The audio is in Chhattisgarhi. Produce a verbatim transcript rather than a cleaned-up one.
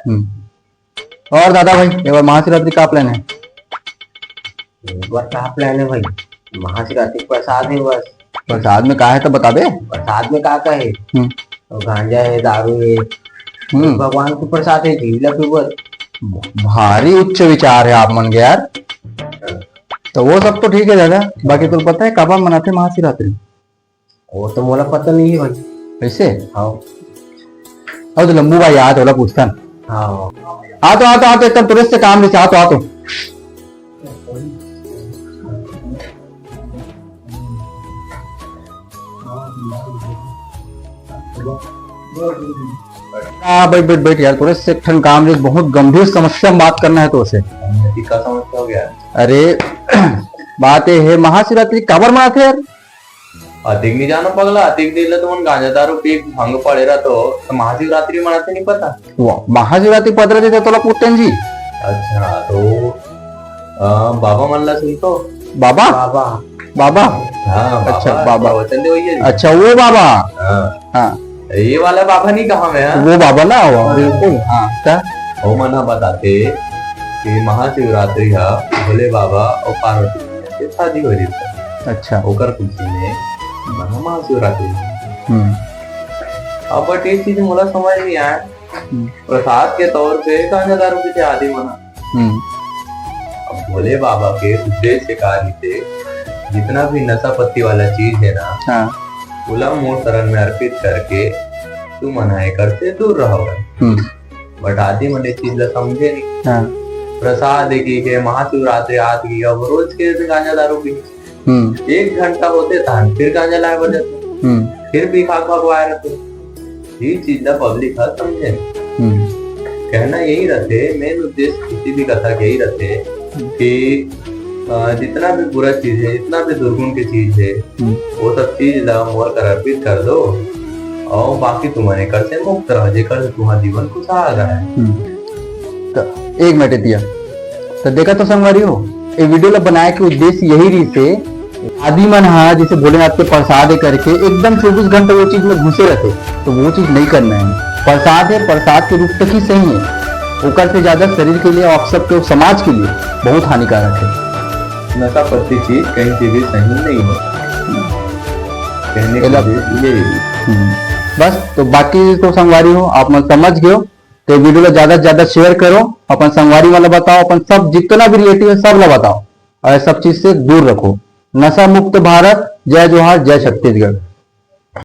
हम्म। और दादा भाई, ये बार महाशिवरात्रि का plan है? एक बार का plan है भाई, महाशिवरात्रि के प्रसाद है बस। प्रसाद में का है तो बताबे। प्रसाद में का का है? हम्म। तो गांजा है, दारू है, हम्म। भगवान के प्रसाद है, जीला पीबर। भारी उच्च विचार है आप मन के यार। तो वो सब तो ठीक है दादा, बाकी तुला पता है काबर मनाथे महाशिवरात्रि? वो तो मोला पता नहीं है भाई। कैसे? हाँ। अउ तो लंबू भाई आत, ओला पूछथन। हाँ। आ तो, आ तो, आ तो, एकदम तुरंत से काम रहिथे, आ तो, आ तो। हाँ, बैठ, बैठ, बैठ यार, तुरंत से एक ठन काम रहिथे, बहुत गंभीर समस्या में बात करना है तो से। अभी का समस्या हो गया? अरे, बात ये है, महाशिवरात्रि काबर मनाथे यार? अतिक नहीं जानो पगला, अतिक दिन ले तुमन गांजा दारू पी के भांग पड़े रहतो, तो महाशिवरात्रि मनाथे नहीं पता? वो महाशिवरात्रि पदरा देते तोला पूछतेन जी। अच्छा, तो, अ, बाबा मन ला सुन तो। बाबा? बाबा। बाबा? हाँ, अच्छा, बाबा, बाबा। प्रवचन दे भैया जी। अच्छा, वो बाबा। हाँ। हाँ। ये वाला बाबा नहीं कहा मैं, हाँ? वो बाबा ना, वो, हाँ। बिल्कुल, हाँ, का? वो मन ह बताथे कि महाशिवरात्रि ह भोले बाबा और पार्वती मैया के शादी हो रही थी। अच्छा। ओकर खुशी में मना महाशिवरात्रि। हम्म। अब but ये चीज मोला समझ नहीं आया। हम्म। प्रसाद के तौर पे गांजा दारू पीथे आदि मना। हम्म। अब भोले बाबा के उद्देश्य का रहिथे, जितना भी नशा पत्ती वाला चीज है ना, हाँ। ओला मोर शरण में अर्पित करके तू मन ह एकर से दूर रहो। हम्म। But आदि मन ये चीज ला समझे नहीं। हाँ। प्रसाद है कि के महाशिवरात्रि आत की, अब रोज के गांजा दारू पी। हम्म। एक घंटा होते तहान फिर गांजा लाए बर जाते। हम्म। फिर भी खाक भगवाए रहते। ये चीज ला public ह समझे नहीं। हम्म। कहना यही रहते, main उद्देश्य किसी भी कथा के यही रहते हम्म। कि, अ, जितना भी बुरा चीज है, जितना भी दुर्गुण की चीज है, हम्म। वो सब चीज ला मोर कर अर्पित कर दो और बाकी तुमन एकर से मुक्त रहो, जेकर से तुम्हारा जीवन खुशहाल रहे। हम्म। तो एक मिनट दिया, तो देखा तो संगवारी हो, ये video ला बनाए के उद्देश्य यही रहिथे, आदि मन हा जैसे भोलेनाथ के प्रसाद है करके एकदम चौबीस घंटे वो चीज में घुसे रहते, तो वो चीज नहीं करना है। प्रसाद है, प्रसाद के रूप तक ही सही है, ओकर से ज्यादा शरीर के लिए, आप सबके समाज के लिए बहुत हानिकारक है। नशा पत्ती चीज कहीं से भी सही नहीं है। कहने का एला उद्देश्य यही है। हम्म। बस, तो बाकी तो संगवारी हो, आप मन समझ गए हो, तो video ला ज्यादा से ज्यादा share करो, अपन संगवारी मन ला बताओ, अपन सब जितना भी relative है, सब ला बताओ, और ये सब चीज से दूर रखो। नशा मुक्त भारत, जय जोहार, जय छत्तीसगढ़।